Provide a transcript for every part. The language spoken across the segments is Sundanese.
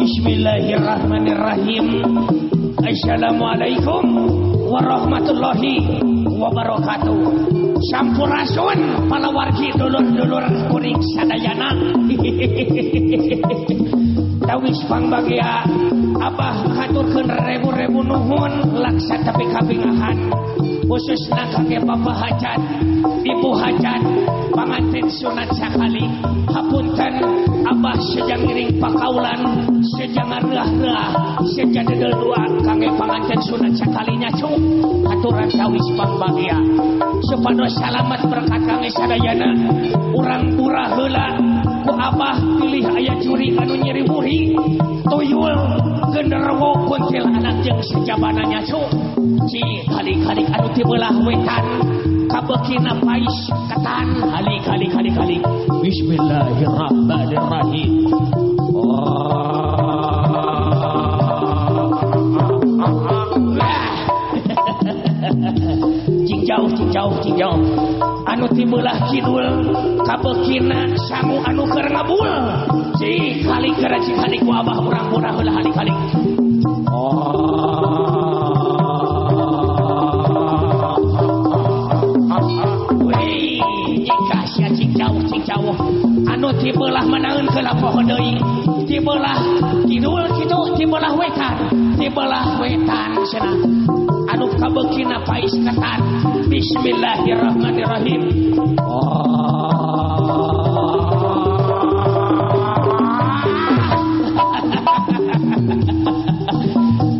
Bismillahirrahmanirrahim. Assalamualaikum warahmatullahi wabarakatuh. Sampurasun palawargi dulur-dulur kuring sadayana. Tawis pangbagia abah haturkeun rebu-rebu nuhun laksa tapi kabingahan. Khususna kangge bapak hajat, ibu hajat, panganten sunat sakali. Hapunten abah sejang ngiring pakaulan, sejang ngareah-reah, sejang dedel dua kangge panganten sunat sakalinya cung. Aturan tawis pangbagia. Supados salamat berkat kangge sadayana. Urang burah heula ku abah pilih aya juri anu nyeri buri, tuyul genderuwo kuntilanak jeung sejabananya cung. Ci kali-kali anu ti belah wetan kabeukina pais ketan kali-kali. Bismillahirrahmanirrahim. Cing jauh cing jauh cing jauh anu ti belah kidul kabeukina sangu anu keur ngabul. Ci kali keur ci kali ku abah urang-urang heula kali-kali. Anu ti belah manaeun heula poho deui, ti belah kidul kitu, ti belah wetan, ti belah wetan cenah anu kabeukina pais ketan. Bismillahirrahmanirrahim.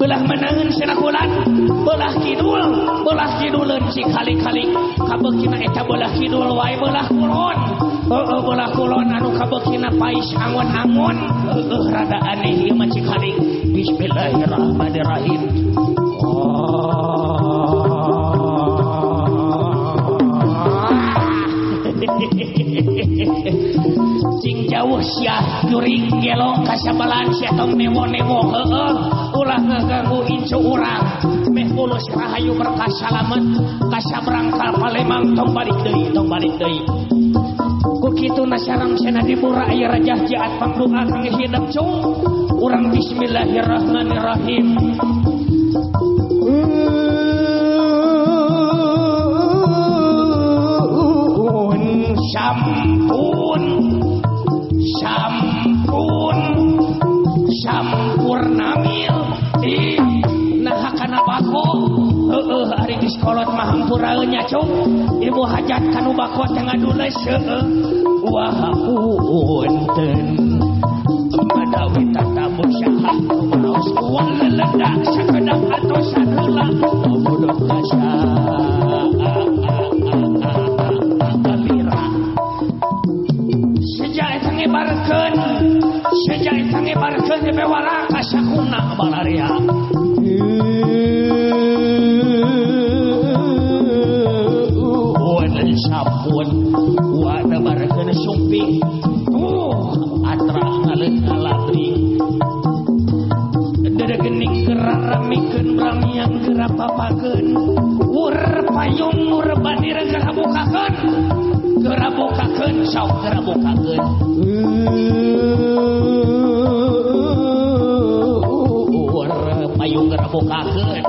Belah manaeun cenah kulan, belah kidul, belah kiduleun si kali-kali kabeukina eta belah kidul wae belah kulon. Heeh belah kulon anu kabeukina pais angon-angon. Heeh rada aneh ieu mah cikalik. Bismillahirrahmanirrahim. Cing jauh sia jurig gelo kasabalan sia tong newo-newo heeh ulah ngaganggu incu urang meh mulus rahayu berkah salamet kasabrangkal Palembang tong balik deui tong balik deui. Ku kitu nasarang cenah dibura aya rajah jaat pangdoa kangge hidep cung. Urang bismillahirrahmanirrahim. Sampun sampun sampurnamil ih nah kana bako heueuh ari geus kolot mah hampuraeun nya cung. Ibu hajat kanu bako teh ngaduleus heueuh. Wah punten madawi tatamu saha kumaos uang leledak sakedap atosan heula bodoh kasa balira. Sejak eta ngebarkeun, sejak eta ngebarkeun bewara ka sakuna balaria. Sampun wa tabarkeun sumping atra ngaleut ngalabri dedegening geraramikeun bramiang gerapapakeun wur payung wur bandir gerabukakeun gerabukakeun sok gerabukakeun wur payung gerabukakeun.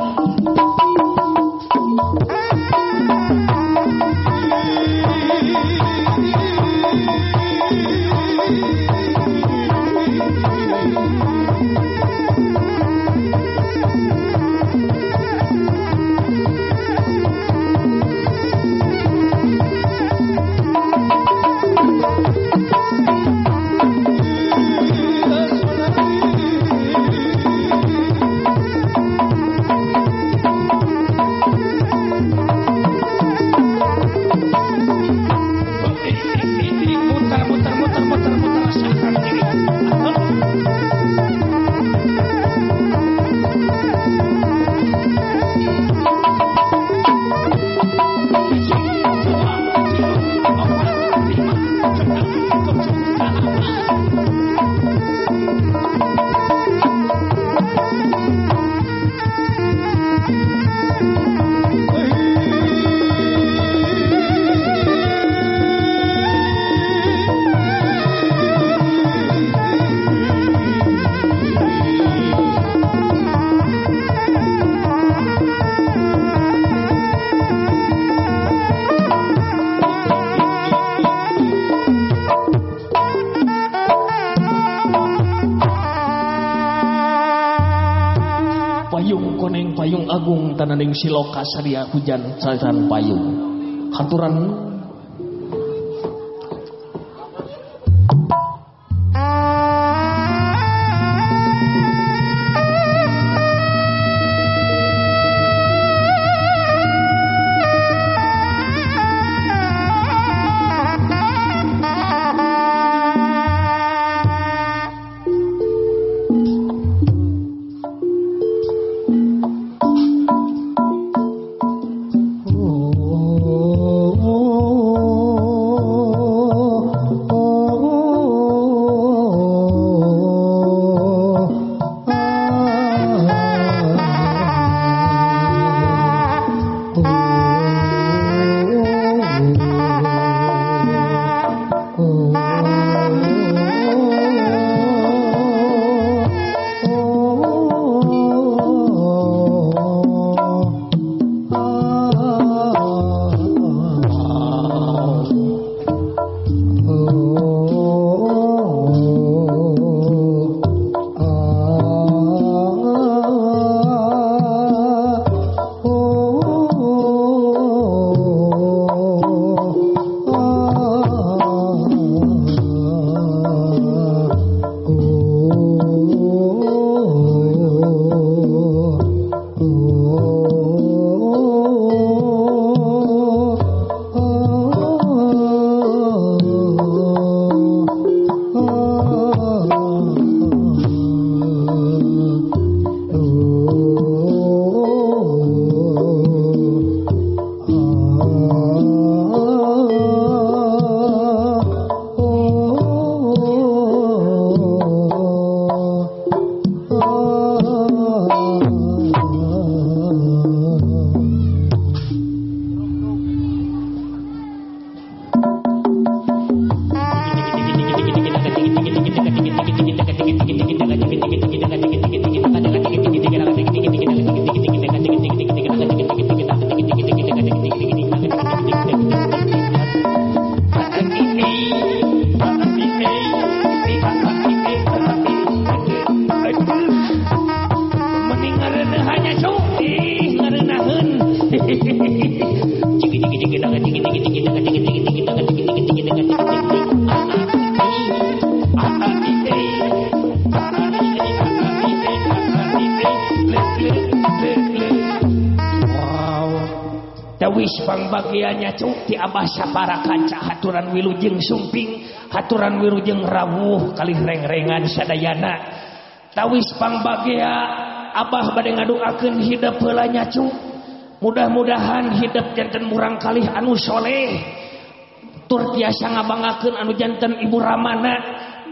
Payung agung tananing siloka sadia hujan sacan payung. Haturan pangbagiannya cuk ti abah sapara kanca haturan wilujeng sumping haturan wilujeng rawuh kalih reng-rengan sadayana tawis pangbagia abah bade ngadoakeun hidep heula nya cuk mudah-mudahan hidep janten murang kalih anu soleh tur tiasa ngabangakeun anu janten ibu ramana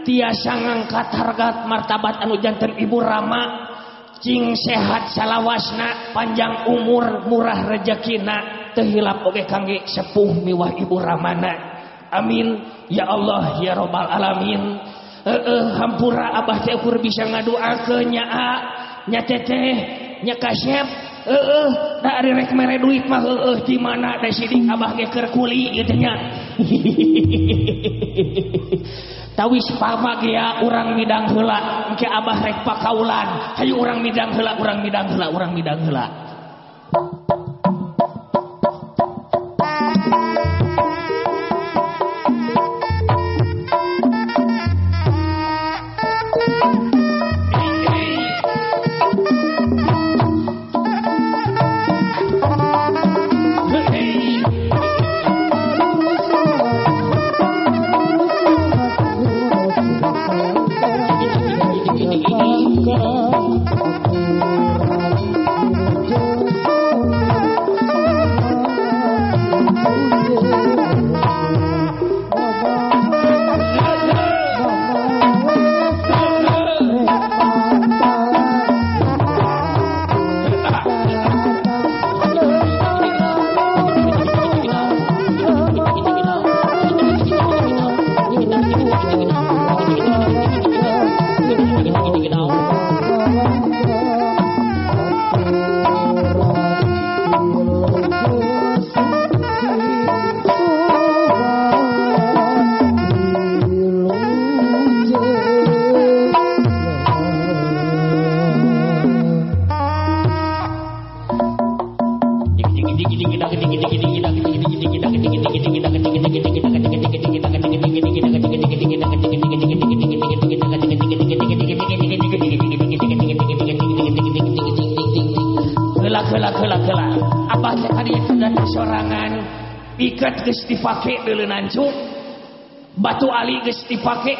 tiasa ngangkat harkat martabat anu janten ibu rama cing sehat salawasna panjang umur murah rezekina teu hilap oge kangge sepuh miwah ibu ramana amin ya Allah ya robbal alamin. Hampura abah teh ukur bisa ngadoakeun nya a nya teteh nya kasep da ari rek mere duit mah heueuh di mana da sidik abah ge keur kuli kitu nya. Tawis pamagia urang midang heula engke abah rek pakaulan hayu urang midang heula urang midang heula urang midang heula. Aku da sorangan ikat geus dipake deuleunan cu batu ali geus dipake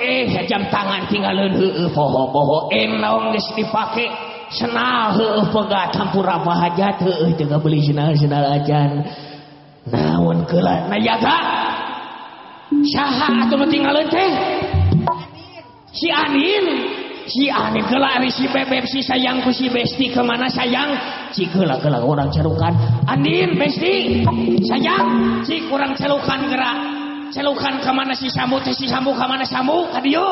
jam tangan tinggaleun heueuh poho-poho endong geus dipake senal heueuh pegat hampura hajat heueuh teu beli senal-senal acan naon keula nayaga saha atuh nu tinggaleun teh si Anin keula ari si Bebeb si sayangku si Besti kemana sayang cik heula urang celukan Anin Besti sayang cik urang celukan gerak celukan kemana si Sambu teh si Sambu kemana Sambu ka dieu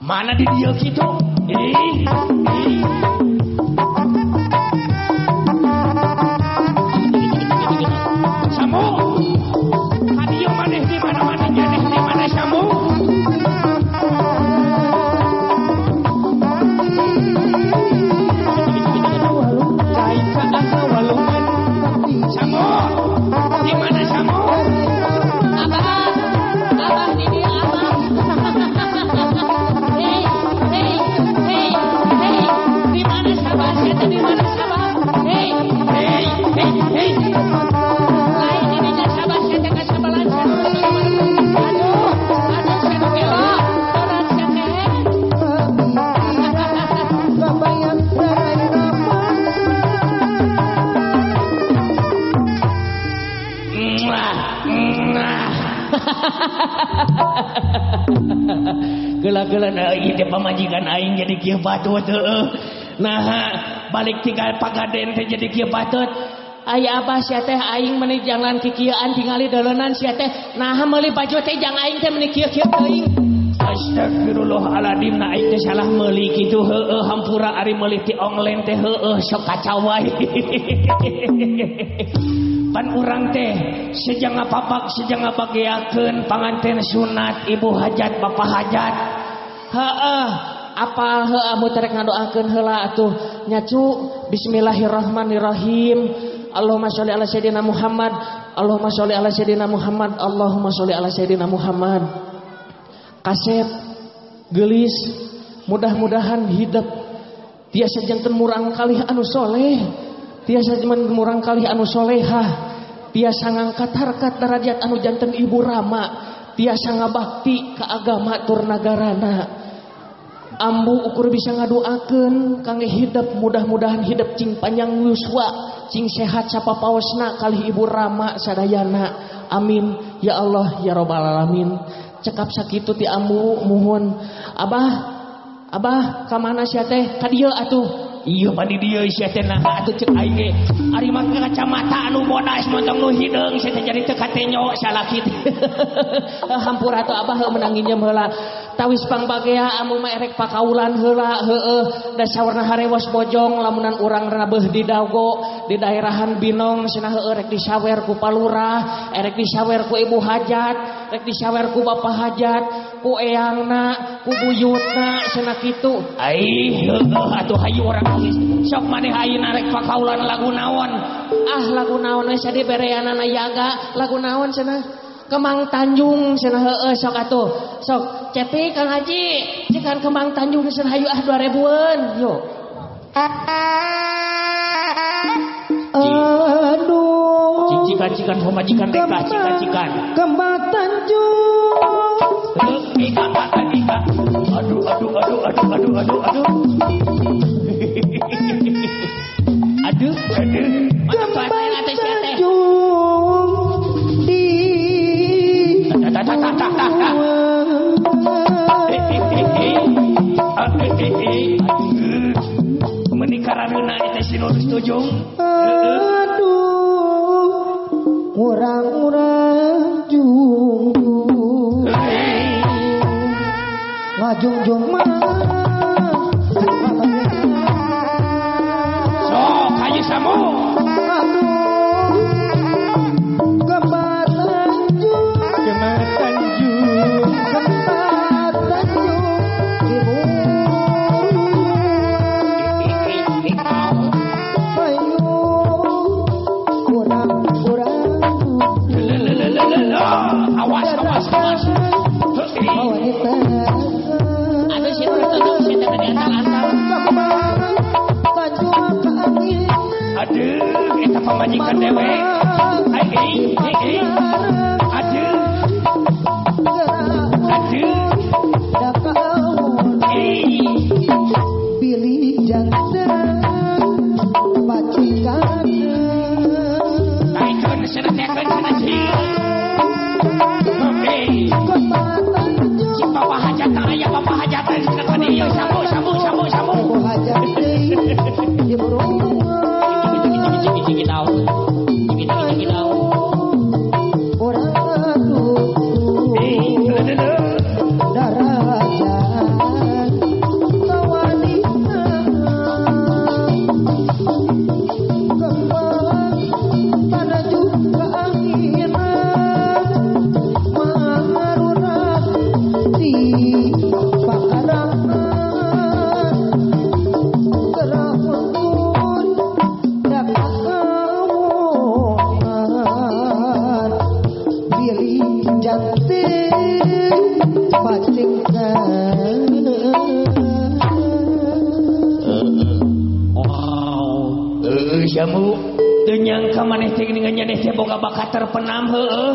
mana di dieu kitu ih Sambu ka dieu maneh di mana maneh nyaneh di mana Sambu Sambu di mana Sambu Abah di dia abah. Hei hei hei hei di mana Sabah saya di mana Sabah hei hei hei hei lain ini nya Sabah saya ka sabalan aduh aduh saya nu gelo orang saya teh Gela-gela na ieu teh pamajikan aing jadi kieu batut heueuh. Nah, balik tinggal pagaden teh jadi kieu batut. Aya abah sia teh aing meuni jalan kikieuan tingali deuleunnan sia teh. Nah, meuli baju teh jang aing teh meuni kieu-kieu teuing. Astagfirullahaladzim na aing teh salah meuli kitu heueuh hampura ari meuli ti online teh heueuh sok kacau wae. Pan urang teh sejang ngapapak sejang ngabageakeun panganten sunat ibu hajat bapak hajat heueuh apal heueuh amun terek ngadoakeun heula atuh nyacu bismillahirrahmanirrahim Allahumma sholli ala sayidina Muhammad Allahumma sholli ala sayidina Muhammad Allahumma sholli ala sayidina Muhammad kasep geulis mudah-mudahan hidup tiasa janten murang kalih anu soleh tiasa murang kalih anu solehah tiasa ngangkat harkat derajat anu janten ibu rama tiasa ngabakti ka agama tur nagarana ambu ukur bisa ngadoakeun kangge hidup mudah-mudahan hidup cing panjang yuswa cing sehat sapapaosna kalih ibu rama sadayana amin ya Allah ya robbal alamin cekap sakitu ti ambu muhun abah abah ka mana sia teh ka dieu atuh Iya pan di dieu sia teh nah atuh ceuk aing ge ari make kacamata anu bodas montong nu hideung sia teh jadi teu katenyo salaki teh hampura atuh abah heuh meunang nginjem heula tawis pangbagea amun mah erek pakaulan heula heueuh da sawarna harewos bojong lamunan urang rabeuh di Dago di daerahan Binong cenah heueuh rek disawer ku palurah erek disawer ku ibu hajat rek disawer ku bapak hajat ku eyangna ku buyutna cenah kitu ai heueuh atuh hayu urang sok maneh ayeuna rek pakaulan lagu naon ah lagu naon we sadi bereanana yaga lagu naon cenah Kemang Tanjung cenah heueuh sok atuh sok cepi Kang Haji cikan Kemang Tanjung cenah hayu ah 2000-eun yuk aduh cikan-cikan pamajikan teh cikan-cikan Kemang Tanjung aduh aduh aduh aduh aduh aduh aduh aduh aduh Kemang Tanjung di Menikah teh si Nur Tujung aduh urang-urang jungjung ngajungjung mah sok hayu samu aduh Kemang Tanjung Kemang Tanjung Kemang Tanjung ibu ayo urang-urang awas awas awas wanita aduh si Nur Terpenam heueuh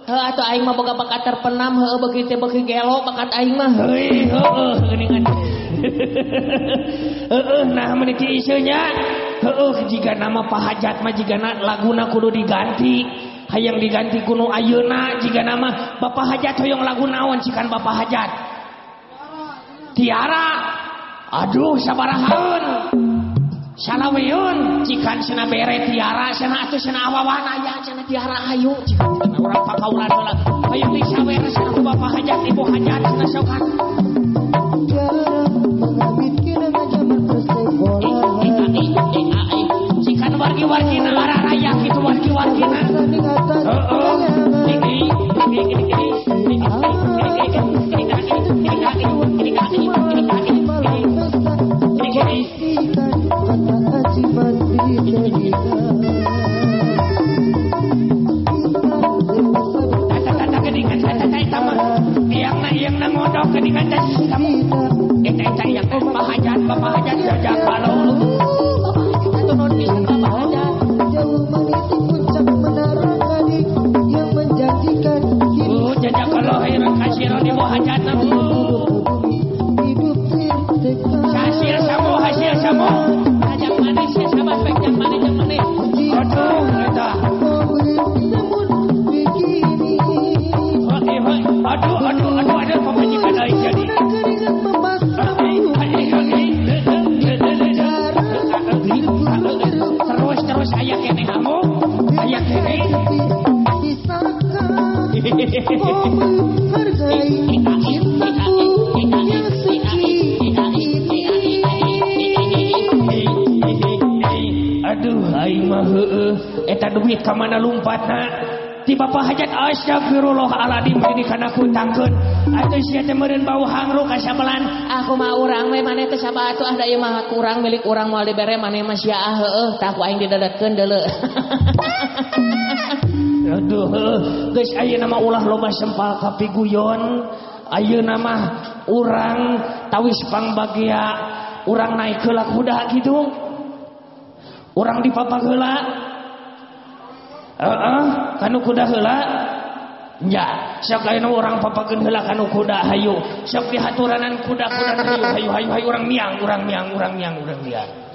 heuh atuh aing mah boga bakat terpenam heueuh beuki teh beuki gelo bakat aing mah heuy heueuh geuningan heueuh nah meuni ti iseu nya heueuh jiga nama pahajat mah jigana laguna kudu diganti hayang diganti kuno ayeuna jiga nama Bapak Hajat hoyong lagu naon cikan Bapak Hajat Tiara aduh sabarahaeun salaweun cikan cenah bere tiara cenah atuh cenah awawan aya cenah tiara hayu cikan cenah urang pakaulan heula hayu disawer cenah ku Bapak Hajat Ibu Hajat cenah sokan cikan wargi-wargina araraya kitu wargi-wargina heeh duit ka mana lumpatna ti Bapak Hajat astagfirullahaladzim ini kana kutangkeun atuh sia teh meureun bau hangru ka sabelan aku mah urang we maneh teh sabatu ah da ieu mah kurang milik urang moal dibere maneh mah sia ah heueuh tah ku aing didadadkeun deuleu aduh geus ayeuna mah ulah loba sempal ka piguyon ayeuna mah urang tawis pangbagia urang naik heula kuda kitu urang dipapag heula heeh kanu kuda heula nya sok ayeuna urang papageun heula kanu kuda hayu sok dihaturanan kuda-kuda hayu hayu hayu hayu urang miang urang miang urang miang urang miang.